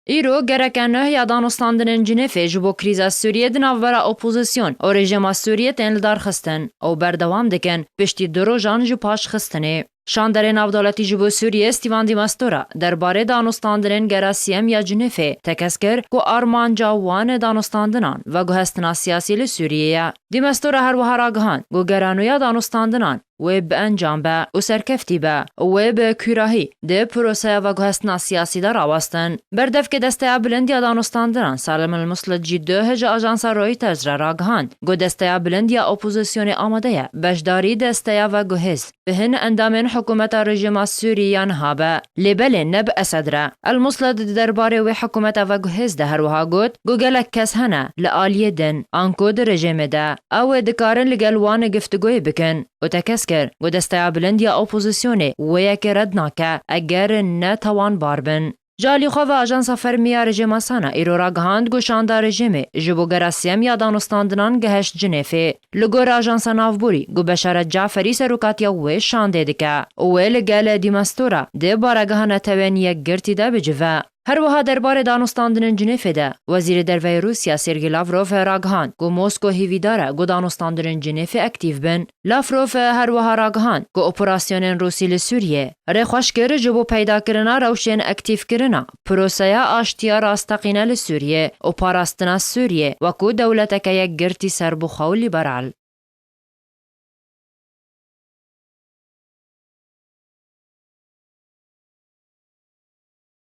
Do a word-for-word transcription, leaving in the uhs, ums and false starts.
Îro gereke neh ya danûstandinên Cinêfê ji bo krîza Sûriyê di navbera opozîsyon û rejîma Sûriyê tên lidarxistin û berdewam dikin piştî du rojan ji paş xistinê. Şanderê navdewletî ji bo Sûriyê Stîvan Dîmastora derbarê danûstandinên gera siyem ya Cinêfê tekez kir ku armanca wan danûstandinan veguhestina siyasî li Sûriyê ye. Dîmastora her wiha ragihand ku gera nû ya danûstandinan wê bi encam be û serkeftî be û wê bi kûrahî di proseya veguhestina siyasî de rawestin. Berdevkê Desteya Bilind ya Danûstandinan Salim El Muslit jî duh ji ajansa Reuters re ragihand ku Desteya Bilind ya Opozîsyonê amade ye beşdarî desteya veguhêz bi hin endamên hikûmeta rejîma Sûrî ya niha be, lê belê ne bi Esed re. El Muslit di derbarê wê hikûmeta veguhêz de her wiha got ku gelek kes hene li aliyê din an ku di rejîmê de, ew ê dikarin li gel wan giftûgoyê bikin û tekez kir ku Desteya Bilind ya Opozîsyonê wê yekê red nake eger ne tawanbar bin. Ji alî xwe ve Ajansa Fermî ya Rejîma Sana îro ragihand ku şanda rejîmê ji bo gera siyem ya danûstandinan gehişt Cinêfê. Li gor Ajansa Navborî ku Beşaret Caferî serokatiya wê şandê dike û wê li gel Dîmastora di baregeha netewên yekgirtî de bicive. Her wiha derbarê danûstandinên Cinêfê de Wezîrê Derve yê Rûsya Sergî Lavrov ragihand ku Mosko hêvîdar e ku danûstandinên Cinêfê aktîf bin. Lavrov her wiha ragihand ku operasyonên Rûsî li Sûriyê rê xweş kir ji bo peydakirina rewşên aktîfkirina proseya aştiya rasteqîne li Sûriyê û parastina Sûriyê wekû dewleteke yekgirtî serbixwe û lîberal.